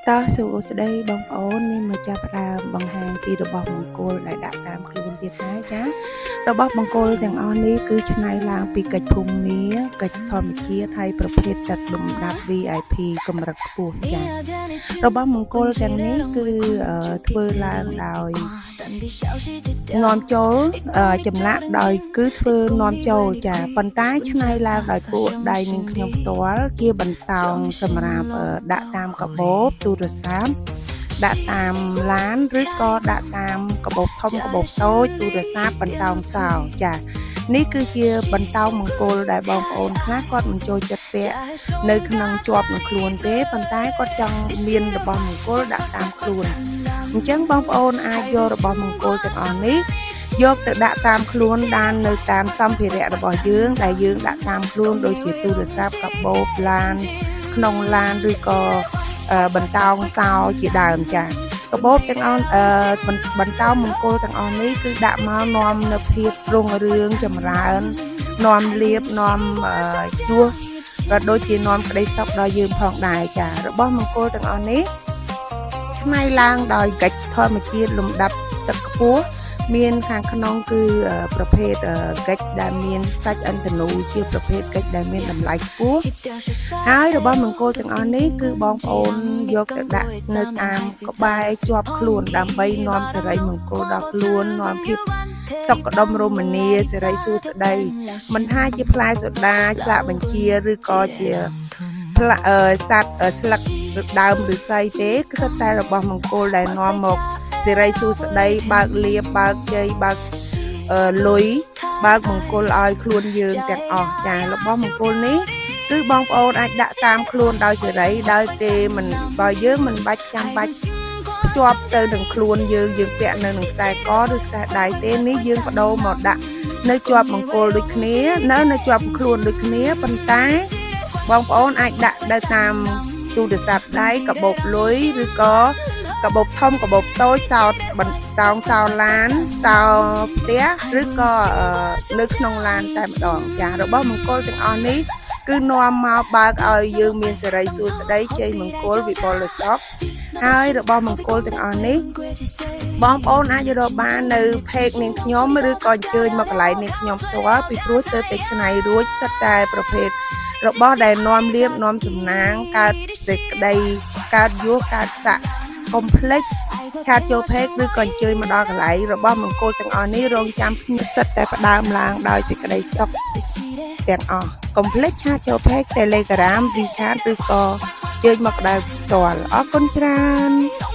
តោះសួស្តីបងប្អូននេះមកចាប់ផ្ដើមបង្ហាញពីរបស់មង្គលដែលដាក់តាមខ្លួនទៀតហើយចារបស់មង្គលទាំងអស់នេះគឺច្នៃឡើងពីកិច្ចភូមិកិច្ចធម្មជាតិហើយប្រភេទទឹកលំដាប់ VIP កម្រិតខ្ពស់ចារបស់មង្គលទាំងនេះគឺធ្វើឡើងដោយនាំចូលចម្លាក់ដោយគឺធ្វើនាំចូលចាប៉ុន្តែច្នៃឡើងដោយពួកដៃនាងខ្ញុំផ្ទាល់ជាបន្តោងសម្រាប់ដាក់តាមកាបូបទូរស័ព្ទដាក់តាមឡានឬក៏ដាក់តាមកាបូបធំកាបូបតូចទូរស័ព្ទបន្តោងសោចានេះគឺជាបន្តោងមង្គលដែលបងប្អូនខ្លះគាត់មិនចូលចិត្តពាក់នៅក្នុងជាប់នឹងខ្លួនទេប៉ុន្តែគាត់ចង់មានរបស់មង្គលដាក់តាមខ្លួនអញ្ចឹងបងប្អូនអាចយករបស់មង្គលទាំងអស់នេះយកទៅដាក់តាមខ្លួនដាននៅតាមសម្ភារៈរបស់យើងដែលយើងដាក់តាមខ្លួនដូចជាទូរស័ព្ទកាបូបឡានក្នុងឡានឬក៏បន្តោងសោជាដើមចាកាបូបទាំងអស់បន្តោងមង្គលទាំងអស់នេះគឺដាក់មកនាំនៅភាពរុងរឿងចម្រើននាំលៀបនាំជួសក៏ដូចជានាំក្តីសុខដល់យើងផងដែរចារបស់មង្គលទាំងអស់នេះច្នៃឡើងដោយកិច្ចធម្មជាតិលំដាប់ទឹកខ្ពស់មានខាងក្នុងគឺប្រភេទកិច្ចដែលមានសាច់ឥន្ធនូជាប្រភេទកិច្ចដែលមានតម្លៃខ្ពស់ហើយរបស់មង្គលទាំងអស់នេះគឺបងប្អូនយកទៅដាក់នៅតាមក្បែរជាប់ខ្លួនដើម្បីនាំសិរីមង្គលដល់ខ្លួននាំភាពសុខដុមរមនាសិរីសួស្តីមិនថាជាផ្លែសូដាឆ្លាក់បញ្ជាឬក៏ជាផ្លែសัตว์ស្លឹកដើមឫស្សីទេគឺសុទ្ធតែរបស់មង្គលដែលនាំមកសិរីសួស្តីបើកលៀបបើកជ័យបើកលុយបើកមង្គលឲ្យខ្លួនយើងទាំងអស់ចារបស់មង្គលនេះគឺបងប្អូនអាចដាក់តាមខ្លួនដោយសេរីដោយគេមិនបើយើងមិនបាច់ចាំបាច់ភ្ជាប់ទៅនឹងខ្លួនយើងយើងពាក់នៅនឹងខ្សែកឬខ្សែដៃទេនេះយើងបដូរមកដាក់នៅជាប់មង្គលដូចគ្នានៅជាប់ខ្លួនដូចគ្នាប៉ុន្តែបងប្អូនអាចដាក់នៅតាមទូរស័ព្ទដៃកាបូបលុយឬក៏កាបូបធំកាបូបតូចសោតបន្តោងសោឡានសោផ្ទះឬក៏នៅក្នុងឡានតែម្ដងចារបស់មង្គលទាំងអស់នេះគឺនាំមកបើកឲ្យយើងមានសិរីសួស្តីជ័យមង្គលវិបុលសុខហើយរបស់មង្គលទាំងអស់នេះបងប្អូនអាចរកបាននៅផេកនាងខ្ញុំឬក៏អញ្ជើញមកកន្លែងនាងខ្ញុំផ្ទាល់ពីព្រោះទើបតែច្នៃរួចសិតតែប្រភេទរបស់ដែលនាំលៀបនាំសំណាងកើតសេចក្តីកើតយោកើតស័កកុំភ្លេចឆាតចូលផេកឬក៏អញ្ជើញមកដល់កន្លែងរបស់មង្គលទាំងអស់នេះរងចាំភ្ញៀវសិតតែផ្ដើមឡើងដោយសេចក្តីសុខទាំងអស់កុំភ្លេចឆាតចូលផេក Telegram WeChat ឬក៏ជើញមកក្តៅផ្ទាល់អរគុណច្រើន។